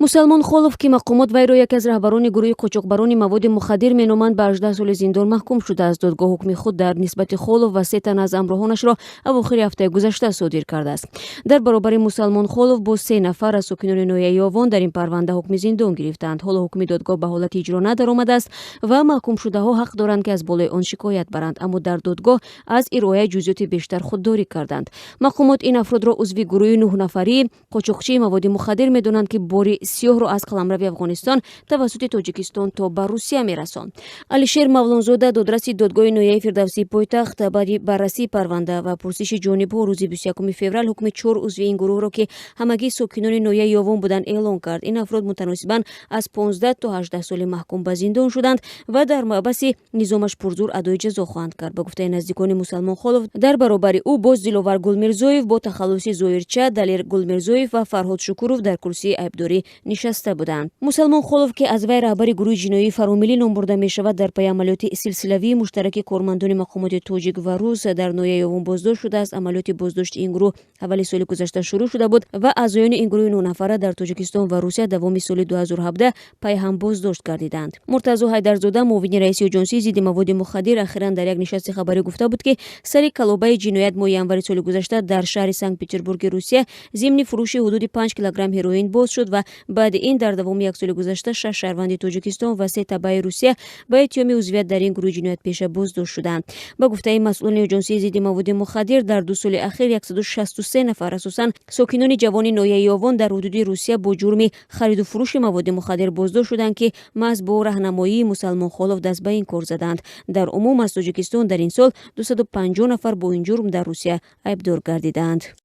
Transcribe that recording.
Мусалмон Холов, ки мақомот вайро яке аз раҳбарони гурӯҳи қочоқбарони маводи мухаддир меноманд, ба 18 соли зиндон маҳкум шудааст. Додгоҳ ҳукми худ дар нисбати Холов ва се тан аз ҳамроҳонашро авохири ҳафтаи гузашта содир кардааст. Дар баробари Мусалмон Холов боз се нафар аз сокинони ноҳияи Ёвон дар ин парванда ҳукми зиндон гирифтаанд. Ҳоло ҳукми додгоҳ ба ҳолати иҷро надаромадааст ва маҳкумшудаҳо ҳақ доранд, ки аз болои он шикоят баранд, аммо дар додгоҳ аз ироаи ҷузъиёти бештар худдорӣ карданд. Мақомот ин афродро узви гурӯҳи нӯҳнафарии қочоқчии маводи мухаддир медонанд, ки бори сиёҳро аз қаламрави Афғонистон тавассути Тоҷикистон то ба Русия мерасонд. Алишер Мавлонзода, додраси додгоҳи ноҳияи Фирдавсии пойтахт, баъди баррасии парванда ва пурсиши ҷонибҳо рӯзи 21 феврал ҳукми чор узви ин гурӯҳро, ки ҳамагӣ сокинони ноҳияи Ёвон буданд, эълон кард. Ин афрод мутаносибан аз 15 то 18 соли маҳкум ба зиндон шуданд ва дар маҳбаси низомаш пурзур адои ҷазо хоҳанд кард. Ба гуфтаи наздикони Мусалмон Холов, дар баробари ӯ боз Диловар Гулмирзоев бо тахаллуси Зоирча, Далер Гулмирзоев ва Фарҳод Шукуров дар курсии айбдорӣ нишаста буданд. Мусалмон Холов, ки аз вай раҳбари гурӯҳи ҷиноии фаромиллӣ ном бурда мешавад, дар пайи амалиёти силсилавии муштараки кормандони мақомоти тоҷик ва рус дар ноҳияи Ёвон боздошт шудааст. Амалиёти боздошти ин гурӯҳ аввали соли гузашта шурӯъ шуда буд ва аъзоёни ин гурӯҳи нӯҳнафара дар Тоҷикистон ва Русия давоми соли 2017 пайҳам боздошт гардиданд. Муртазо Ҳайдарзода, муовини раиси Оҷонсии зидди маводи мухаддир, ахиран дар як нишасти хабарӣ гуфта буд, ки сари калобаи ҷиноят моҳи январи соли гузашта дар шаҳри Санкт Петербурги Русия зимни фурӯши ҳудуди 5 килограмм ҳероин боз шуд ва баъди ин дар давоми як соли гузашта шаш шаҳрванди Тоҷикистон ва се табаи Русия ба иттиҳоми узвият дар ин гурӯҳи ҷиноятпеша боздошт шуданд. Ба гуфтаи масъулони Оҷонсии зидди маводи мухаддир, дар 2 соли ахир 163 нафар, асосан сокинони ҷавони ноҳияи Ёвон, дар ҳудуди Русия бо ҷурми хариду фурӯши маводи мухаддир боздошт шуданд, ки маҳз бо раҳнамоии Мусалмон Холов даст ба ин кор заданд. Дар умум аз Тоҷикистон дар ин сол 250 нафар бо ин ҷурм дар Русия айбдор гардидаанд.